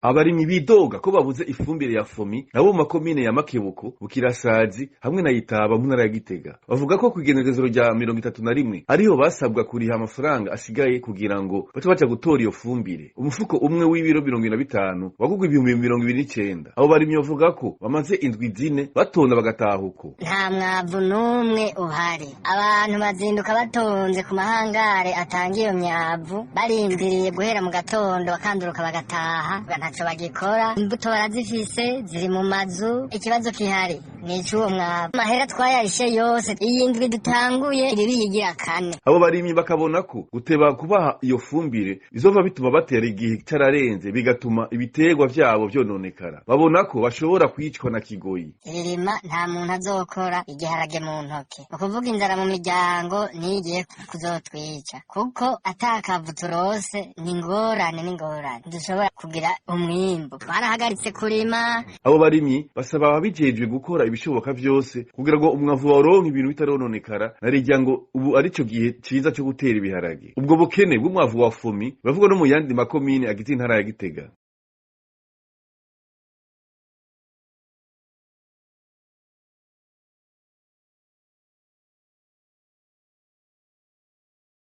Abarimyi bidoga ko babuze ifumbire ya FOMI nabo mu makomine ya Makebuko, Bukirasazi hamwe na Itaba mu ntara ya Gitega. Bavuga ko kw'igenekerezo rya 31 ariho basabwa kuriha amafaranga asigaye kugira ngo bace baja gutora iyo fumbire. Umufuko umwe w'ibiro 75 wagurwa 29,000. Abo barimyi bavuga ko bamaze indwi 4 batonda bagataha uko. Nta mwavu n'umwe uhari. Abantu bazinduka batonze ku mahangare atanga iyo myavu, barindiriye guhera mu gatondo bakanduruka bagataha, ntaco bagikora. Imbuto barazifise ziri mu mazu, ikibazo kihari ni ic'uwo mwavu. Amahera twayarishe yose, iyi ndwi dutanguye iri biyigira kane. Abo barimyi bakabona ko guteba kubaha iyo fumbire bizova bituma batera igihe cararenze, bigatuma ibiterwa vyabo vyononekara. Babona ko bashobora kwicwa na kigoyi. Iririma nta muntu azokora igiharage mu ntoke. Ni ukuvuga inzara mu miryango niyo igiye kuzotwica, kuko atakavu turose ni ingorane, n'ingorane dushobora kugira umwimbu. Twarahagaritse kurima. Abo barimyi basaba ababijejwe gukora ibishoboka vyose kugira ngo umwavu waronke ibintu bitarononekara, narirya ngo ubu arico gihe ciza co gutera ibiharage. Ubwo bukene bw'umwavu wa FOMI bavugwa no mu yandi makomine agize intara ya Gitega.